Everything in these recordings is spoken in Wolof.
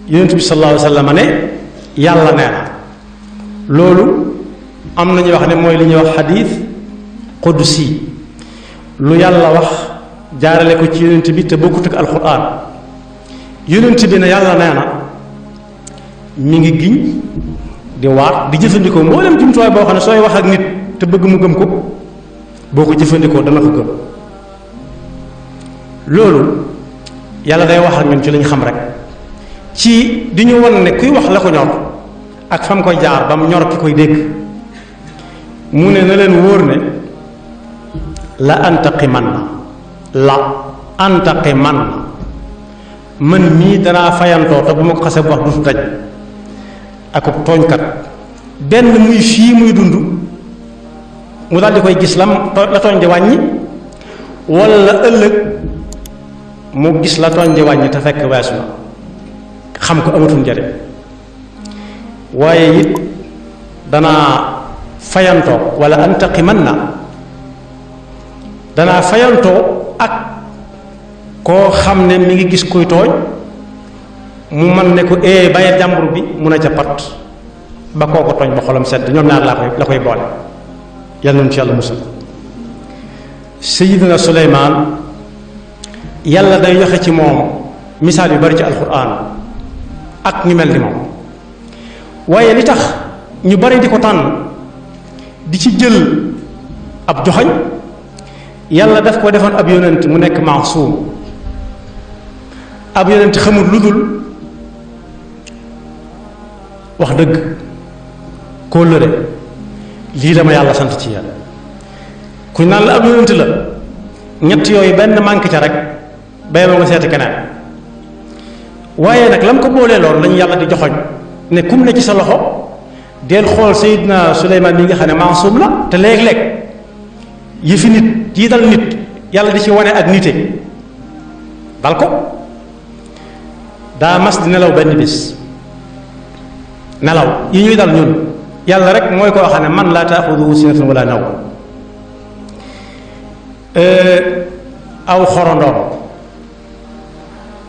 yonent bi sallallahu alayhi wa sallam ne yàlla nee na loolu am na ñuy wax ne mooy li ñuy wax xadiis qudsi lu yàlla wax jaarale ko ci yonent bi te bokkut ak alquran yonent bi ne yàlla nee na mi ngi giñ di waat di jëfandikoo mboolem jumtuwaay boo xam ne sooy wax ak nit te bëgg mu gëm ko boo ko jëfandikoo dana ko gëm loolu yàlla day wax ak ñun ci lañ xam rek ci di ñu wan ne kuy wax la ko ñor ak fam koy jaar ba mu ñor ki koy dégg mu ne na leen wóor ne la antaqiman na man mii danaa fayantoo te bu ma ko xasee bu wax du daj akub tooñkat benn muy fii muy dund mu daal di koy gis la tooñ di wàññi walla ëllëg mu gis la tooñ di wàññi te fekk weesu na xam ko amatul njariñ waaye it danaa fayantoo wala antaqiman na danaa fayantoo ak koo xam ne mi ngi gis kuy tooñ mu man ne ko bàyyi jàmbur bi mun a ca pat ba koo ko tooñ ba xolam sedd ñoom ñaar la koy boole yal nañu ci yàlla musal Sayyidina Suleymaan yàlla day joxe ci moom misaal yu bari ci alxuraan ak ñu mel ni moom waaye li tax ñu bari di ko tànn di ci jël ab joxañ yàlla daf ko defoon ab yonent mu nekk maasuum ab yonent xamul lu dul wax dëgg kóllëre lii la ma yàlla sant ci yàlla kuñ naan la ab yonent la ñett yooyu benn manque ca rek bay ma nga seeti keneen waaye nag lam ko boolee loolu lañu yàlla di joxoñ ne kum ne ci sa loxo del xool Seydina Suleymaan mi nga xam ne maasum la te léeg-léeg yëfi nit yi dal nit yàlla di ci wane ak nite dal ko daa mas di nelaw benn bis nelaw yi ñuy dal ñun yàlla rek mooy koo xam ne man laa taaxuduhu sinatun wala naw aw xorondoom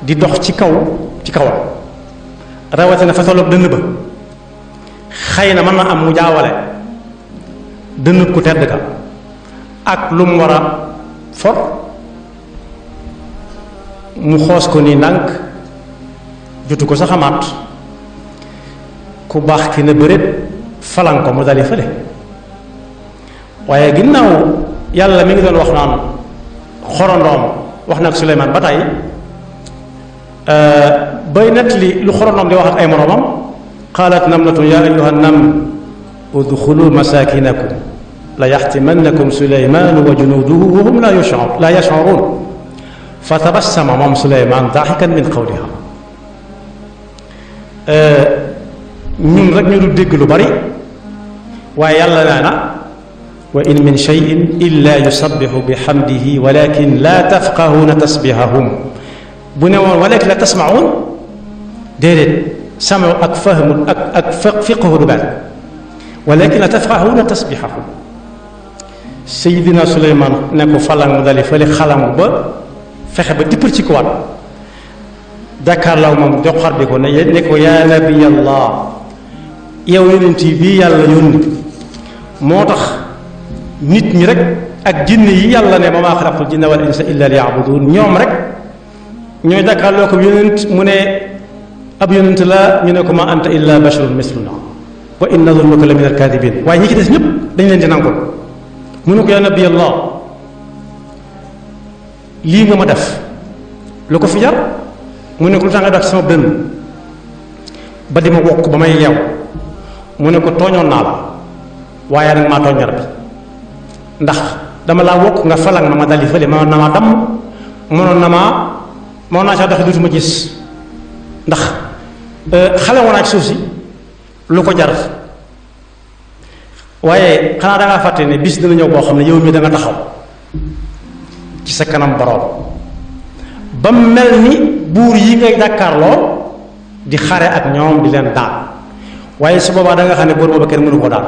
di dox ci kawam rawatina fa tolloog dënn ba xëy na mën na am mu jaawale dënnut ku tedd ka ak lu mu war a for mu xoos ko nii ndànk jotu ko sa xamaat ku baax ki ne bëreet falan ko mu dali fële waaye ginnaaw yàlla mi ngi doon wax naan xorondoom wax na ak Suleymaan ba tey bay nett li lu xorondoom di wax ak ay moroomam qaalat namlatun yaa ayyuha nam udxulu masakinakum la yaxtimannakum Suleymaanu wa junuuduhu wa hum laa yash'uruun fa tabassama moom Suleymaan daaxikan min qawliha ñun rek ñu du dégg lu bari waaye yàlla nee na wa in min cheyin illa yusabixu bi xamdihi walakin laa tafqahuuna tasbihahum bu ne woon walakin la tasmaun déedéet sama ak fahmu ak fiqhu du benn walakin la tafqahuuna tasbihahum Seydina Suleymaan ne ko falang mu dali fële xalam ba fexe ba dippal ci ko waat jàkkaarloo moom joxar bi ko ne ko yaa nabiyallah yow yonent bii yàlla yónni moo tax nit ñi rek ak jinne yi yàlla ne ma maa xalaqtul jinna wal insa illa liya'budun ñoom rek ñooy jàkkaarloo ko yonent mu ne ab yonent la ñu ne ko ma anta illa basharun misluna wa in nadunnuka la min alkaadibin waaye ñi ci des ñëpp dañ leen di nangul mu ne ko yaa nabiyallah lii nga ma def lu ko fi jar mu ne ko lu tax nga dox ci sama dënn ba di ma wokk ba may yeew mu ne ko tooñoon naa la waaye nag maa tooñ ñaar bi ndax dama laa wokk nga falang ma dali fële mënoon na maa damm mënoon naa saa doxi dootuma gis ndax xale woon ak suuf si lu ko jar waaye xanaa dangaa fàtte ne bis dina ñëw boo xam ne yow mii da nga taxaw ci sa kanam boroom ba mel ni buur yi ngay jàkkaarloo di xare ak ñoom di leen daan waaye su boobaa da nga xam ne buur booba kenn mënu ko daan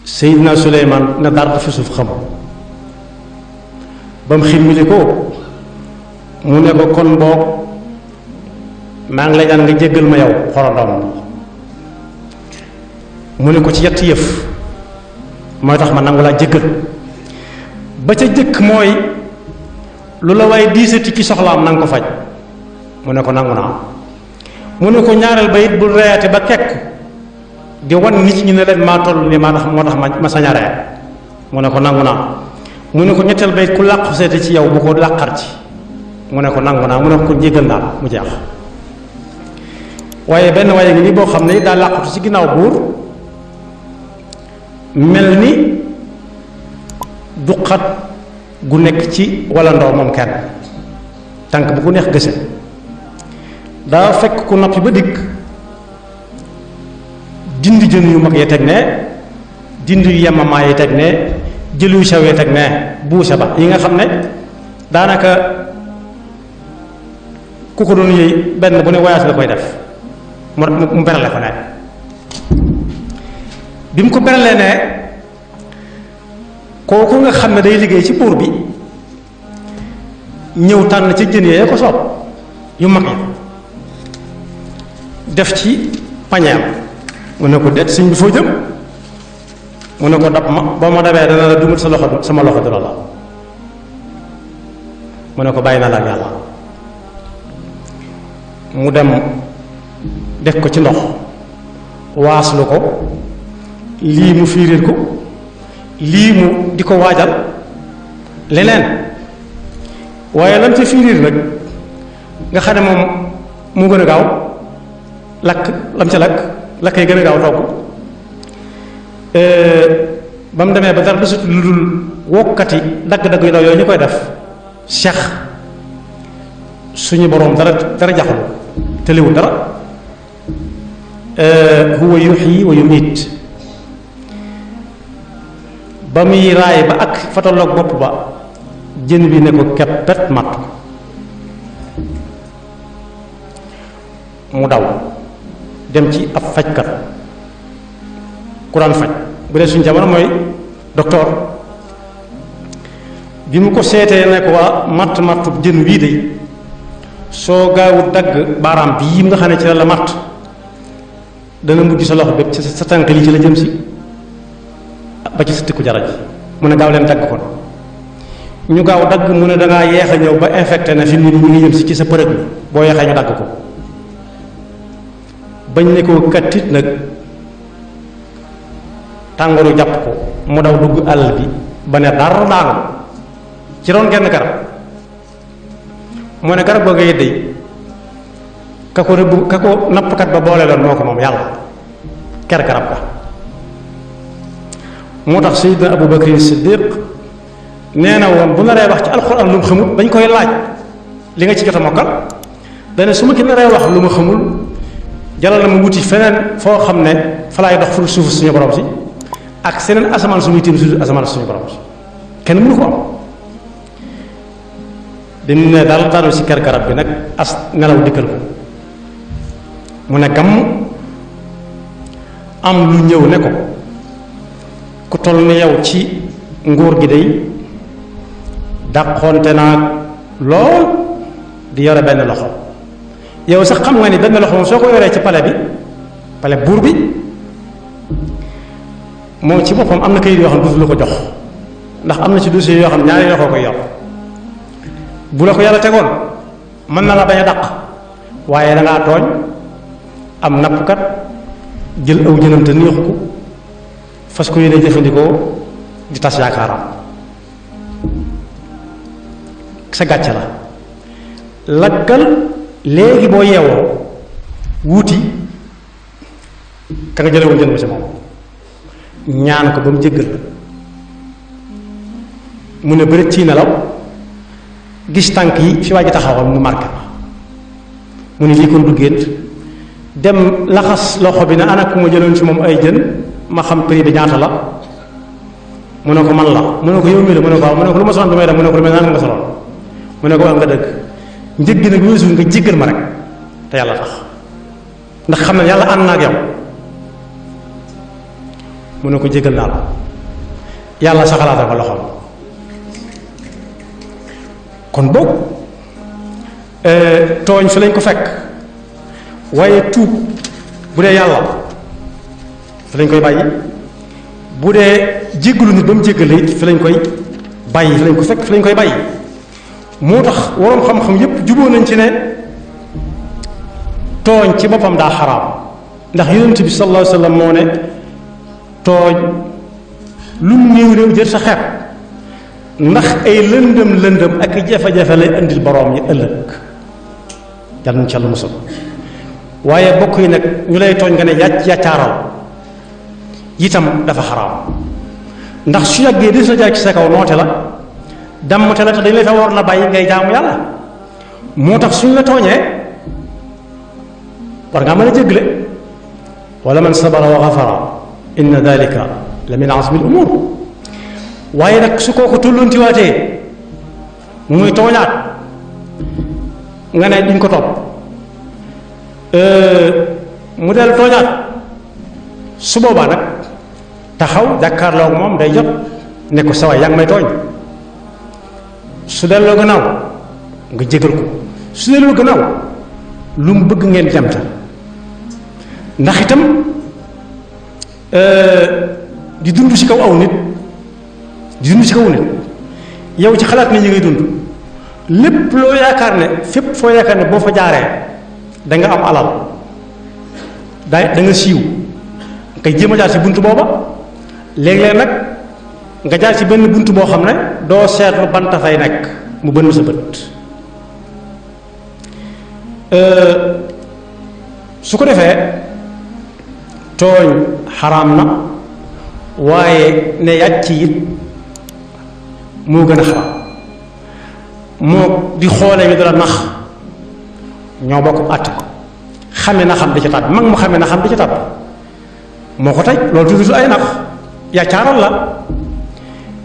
Seydina Suleymaan na dara fi suuf xam ba mu ximmili ko mu ne ko kon boog maa ngi lay ñaan nga jéggal ma yow xorondoom mu ne ko ci yetti yëf mooy tax ma nangu laa jéggal ba ca jëkk mooy lu la waaye diisati ci soxlaam na nga ko faj mu ne ko nangu naa mu ne ko ñaareel ba it bul reyaate ba kekk di wan nit ñi ne leen maa toll nii moo tax ma sañ a ree mu ne ko nangu naa mu ne ko ñetteel ba it ku làqu seete ci yow bu ko làqar ci mu ne ko nangu naa mu ne ko jéggal naa mu jeex waaye benn waaye ngi nii boo xam ne daa làqutu ci ginnaaw buur mel ni duqat gu nekk ci walla ndoo moom kenn tànk bu ko neex gëse daa fekk ku noppi ba dikk dindi jën yu mag yi teg ne dindi yu yemamaa yi teg ne jël yu sew yi teg ne buuse ba yi nga xam ne daanaka ku ko doon yëy benn bu ne voyage nga koy def mu berale ko ne bi mu ko beralee ne kooku nga xam ne day liggéey ci buur bi ñëw tànn ci jën yee ko soob yu mag yi def ci pañeem mu ne ko det sëñ bi foo jëm mu ne ko dab ma boo ma dabee dana la dugal sa loxo sama loxo dina la mu ne ko bàyyi na la ak yàlla mu dem def ko ci ndox waaslu ko lii mu fiiriir ko lii mu di ko waajal leneen waaye lam ca fiiriir nag nga xam ne moom mu gën a gaaw lakk lam ca lakk yi gën a gaaw togg ba mu demee ba dara desut lu dul wokkati dagg-dagg yu ndaw yooyu ñu koy def seex suñu boroom dara jaxul tëliwul dara huwa yuhyi wa yumiit ba muy raay ba ak fa tolloog bopp ba jën bi ne ko keppet matt ko mu daw dem ci ab fajkat ku daan faj bu dee suñu jamono mooy docteur bi mu ko seetee ne ko waa matt jën wii de soo gaawut dagg baaraam bii nga xam ne ci la matt dana mujj sa loxo bépp sa tànk yi ci la jëm si ba ci sa tikku jara ji mu ne gaaw leen dagg kon ñu gaaw dagg mu ne dangaa yeex a ñëw ba infecté na fi mu ne ñu ngi jëm si ci sa përëg bi boo yeexee ñu dagg ko bañ ne ko kattit nag tàngooru jàpp ko mu daw dugg àll bi ba ne dara daanu ci doon genn garab mu ne garab googu yëddee ka ko nappkat ba boole loon moo ko moom yàlla ker garab ga moo tax Seydina Abu Bakr Siddiq nee na woon bu naree wax ci alxuraan lu mu xamul dañ koy laaj li nga ci jot a mokkal dane su ma ki naree wax lu ma xamul jalal na ma wuti feneen foo xam ne fa laay dox ful suuf suñu borom si ak seneen asamaan suñuy tiim suuf asamaan suñu borom si kenn mënu ko am dañu ne daal si ker garab bi nag as nelaw dikkal ko mu ne gàmm am lu ñëw ne ko ku toll ni yow ci nguur gi day dàqoonte naag lool di yore benn loxo yow sax xam nga ni benn loxo moom soo ko yoree ci pale buur bi moom ci boppam am na kayit yoo xam ne du la ko jox ndax am na ci dossier yoo xam ñaari loxo koy yor bu la ko yàlla tegoon mën na la bañ a dàq waaye dangaa tooñ am nappkat jël aw jënam te neexu ko fas ko yéene jëfandikoo di tas yaakaaram sa gàcce la laggal léegi boo yeewoo wuuti ka nga jële woon jën ba ci moom ñaan ko ba mu jéggal la mu ne bëri ci nelaw gis tànk yi fi waa ji taxawoon mu marqué mu ne lii kon du gént dem laxas loxo bi ne ana ku ma jëloon ci moom ay jën ma xam prix bi ñaata la mu ne ko man la mu ne ko yow mii la mu ne ko waaw mu ne ko lu ma soloon bi may dem mu ne ko lu mel naan nga soloon mu ne ko wax nga dëgg njëg gi nag weesu nga jéggal ma rek te yàlla tax ndax xam ne yàlla ànd na ak yow mu ne ko jéggal naa la yàlla saxalaatal ko loxoom kon boog tooñ fi lañ ko fekk waaye tuub bu dee yàlla fi lañ koy bàyyi bu dee jéggalu nit ba mu jéggale it fi lañ koy bàyyi fi lañ ko fekk fi lañ koy bàyyi moo tax waroom xam-xam yépp juboo nañ ci ne tooñ ci boppam daa xaraam ndax yonent bi sallallahu alayhi wa sallam moo ne tooñ lu mu néew néew jër sa xeeb ndax ay lëndëm ak jafe-jafe lay indil boroom yi ëllëg yàlla nañ ci Yàlla musal waaye bokk yi nag ñu lay tooñ nga ne yàccaaral itam dafa xaraam ndax su yàggee des na jaar ci sa kaw noote la dammate la te dañ lay fa war na bàyyi ngay jaamu yàlla moo tax suñ la tooñee war ngaa mën a jéggale wala man sabara wa xafara inna dalika la min azmi al umur waaye nag su kooku tolloontiwaatee muy tooñaat nga ne duñ ko topp mu del tooñaat su boobaa nag taxaw jàkkaarloog moom day jot ne ko sawaay yaa ngi may tooñ su delloo gannaaw nga jégal ko su delloo gannaaw lu mu bëgg ngeen jamta ndax itam di dund ci kaw aw nit di dund ci kaw nit yow ci xalaat nit ñi ngay dund lépp loo yaakaar ne fépp foo yaakaar ne boo fa jaaree da nga am alal da nga siiw ngay jéem a jaar ci bunt booba léeg-léeg nag nga jaar ci benn bunt boo xam ne doo seetlu banta fay nekk mu bënn sa bët su ko defee tooñ xaraam na waaye ne yàcc it moo gën a xaraam moo di xoolee ñu dala nax ñoo bokk àtt ko xame na xam di ca tàbb mag mu xame na xam di ca tàbb moo ko tey loolu tudd ay nax yàccaaral la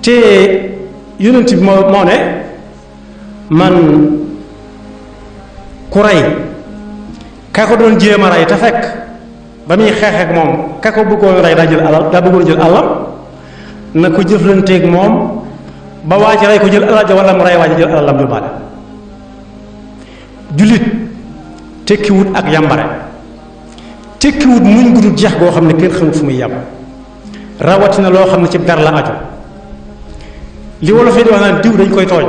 te yonent bi moo ne man ku rey ka ko doon jéem a rey te fekk ba muy xeex ak moom ka ko bëggoon rey daa bëggoon jël alal na ko jëflanteeg moom ba waa ji rey ko jël alal ja wala mu rey waa ji jël alalam yóbbaale jullit tekkiwut ak yambare tekkiwut muñ gudul jeex goo xam ne kenn xamut fu muy yàmm rawatina loo xam ne ci gar la aju li wolof yi di wax naan diw dañ koy tooñ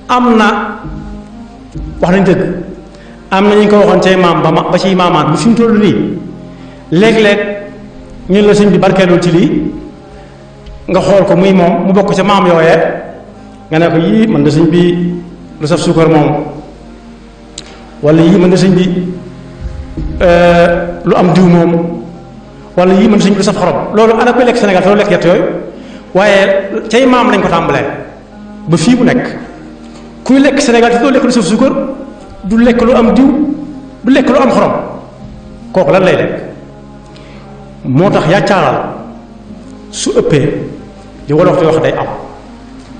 am na wax nañ dëgg am na ñu ko waxoon cay maam ba ciy maamaat bu fi mu toll nii léeg-léeg ñun la sëñ bi barkeelul ci lii nga xool ko muy moom mu bokk ca maam yooyee nga ne ko yii man de sëñ bi lu saf suukar moom wala yii man de sëñ bi lu am diw moom wala yii man de sëñ bi lu saf xorom loolu ana koy lekk Sénégal te doo lekk yett yooyu waaye cay maam lañ ko tàmbalee ba fii bu nekk kuy lekk Sénégal te doo lekk lu saf suukar du lekk lu am diw du lekk lu am xorom kooku lan lay lekk moo tax yàccaaral su ëppee li wolof di wax day am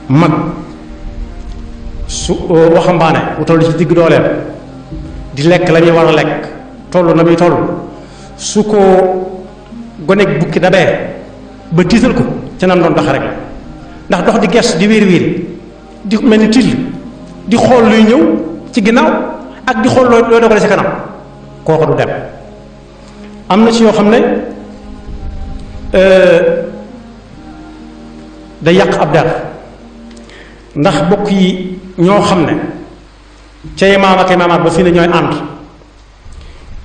mag su waxambaane bu toll ci digg dooleem di lekk la ñuy war a lekk toll na muy toll su ko gonek bukki dabee ba tiital ko ca nam doon doxe rek ndax dox di gestu di wiir wiir di mel ni till di xool luy ñëw ci ginnaaw ak di xool looy dogale ci kanam kooku du dem am na ci yoo xam ne day yàq ab der ndax bokk yi ñoo xam ne ca maam ak maamaat ba fii ne ñooy ànd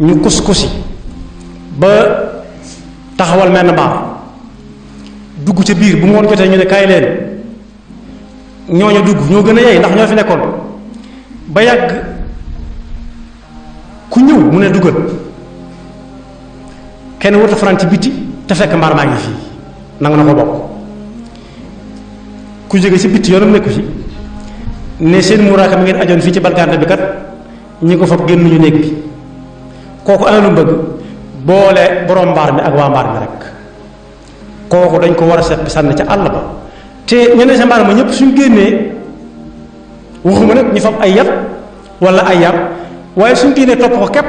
ñu kus-kusi ba taxawal menn mbaar dugg ca biir bu ngoon jotee ñu ne kaay leen ñooñu dugg ñoo gën a yey ndax ñoo fi nekkoon ba yàgg ku ñëw mu ne duggal kenn warta faran ci biti te fekk mbaar maa ngi fii nangu na ko bokk ku jóge ci bitti yoonam nekku ci ne seen muraaka mi ngeen ajoon fii ci balgante bi kat ñi ko fab génn ñu néeg bi kooku ana lu bëgg boole borom mbaar mi ak waa mbaar mi rek kooku dañ ko war a seet sànni ca àll ba te ñeneen sa mbaar ma ñëpp suñ génnee waxuma nag ñu fab ay yar wala ay yar waaye suñ génnee topp ko képp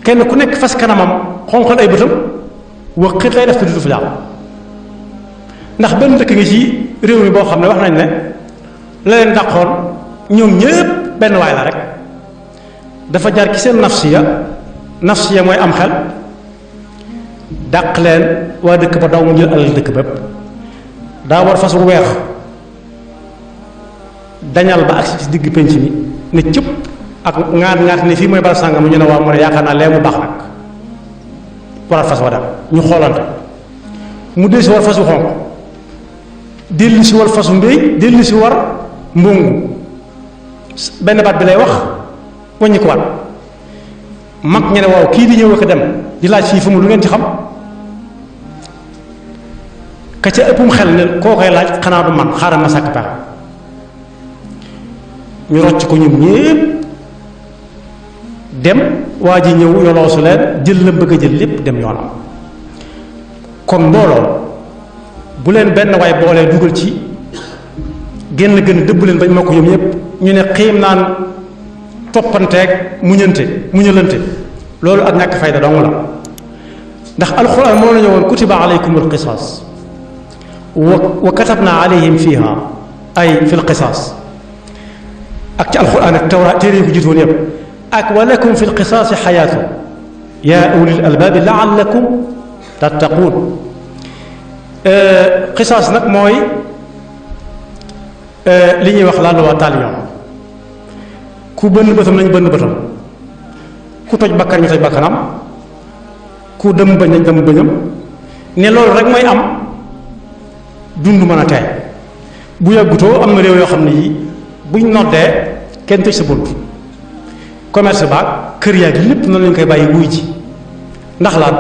kenn ku nekk fas kanamam xonqal ay bëtam wax xit lay def te du fa jàll ndax benn dëkk ngi ci réew mi boo xam ne wax nañ ne la leen dàqoon ñoom ñëpp benn waay la rek dafa jaar ci seen nafsiya mooy am xel dàq leen waa dëkk ba daw mu jël alal dëkk bépp daa war fas wu weex dañal ba agsi ci digg penc mi ne cëpp ak ŋaat ne fii mooy bala sàngam ñu ne waaw mu ne yaakaar naa lee mu baax nag waral fas wa dem ñu xoolante mu dellu si war fas wu xonq dellu si war fasu mbéy dellu si war mbongu benn baat bi lay wax wàññi ko waat mag ñu ne waaw kii di ñëw ak dem di laaj fii fu mu lu ngeen ci xam ka ca ëppum xel ne koo koy laaj xanaa du man xaaral ma sàkk pexe ñu rocc ko ñun ñépp dem waa ji ñëw yoloosu leen jël la bëgg a jël lépp dem yoonam kon mbooloo bu leen benn waay boolee dugal ci génn gën dëbb leen bañ ma ko ñoom ñépp ñu ne xiim naan toppanteeg muñalante loolu ak ñàkk fayda dong la ndax alxuraan moo la ñëwoon kutiba alaykum alqisaas wa katabna alayhim fiha ay fi alqisaas ak ci alxuraan ak tawraat téere yi ko jiitoon yépp ak wa lakum fi alqisaasi xayaatu yaa ulil albaabi laallakum tattaquun qisaas nag mooy li ñuy wax la loi talion ku bënn bëtam nañ bënn bëtam ku toj bakkan ñu toj bakkanam ku dëm bañ nañ dëm bëñam ne loolu rek mooy am dund mën a tey bu yàggutoo am na réew yoo xam ne yi buñ noddee kenn tëj sa bunt commerce baag kër yaag lépp noonu lañ koy bàyyi wuy ji ndax laan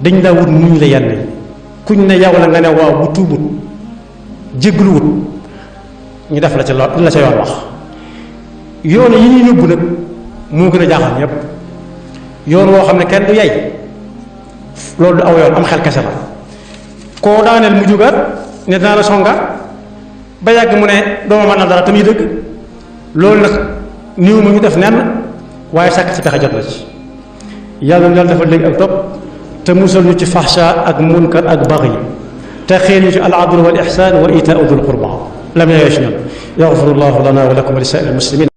dañ daa wut muñ la yenn yi kuñ ne yow la nga ne waaw bu tuubut jéggluwut ñu def la ca lool la ca yoon wax yoon yi ñuy yóbbu nag moo gën a jaaxal ñépp yoon woo xam ne kenn du yey loolu du aw yoon am xel kese la koo daaneel mu jógaat ne dinaa la songaat ba yàgg mu ne dooma mën na dara tamit dëgg loolu nag niw ma ñu def nenn waaye sàkk ci pexe jot na ci yàlla na yàlla dafa léegi ak topp te musal ñu ci fahsha ak munkar ak baghi te xéer ñu ci al adl wal ihsan wa itaau dul qurba lam yayesh ñun yaxfirullahu lana wa lakum wa li saa'iril muslimin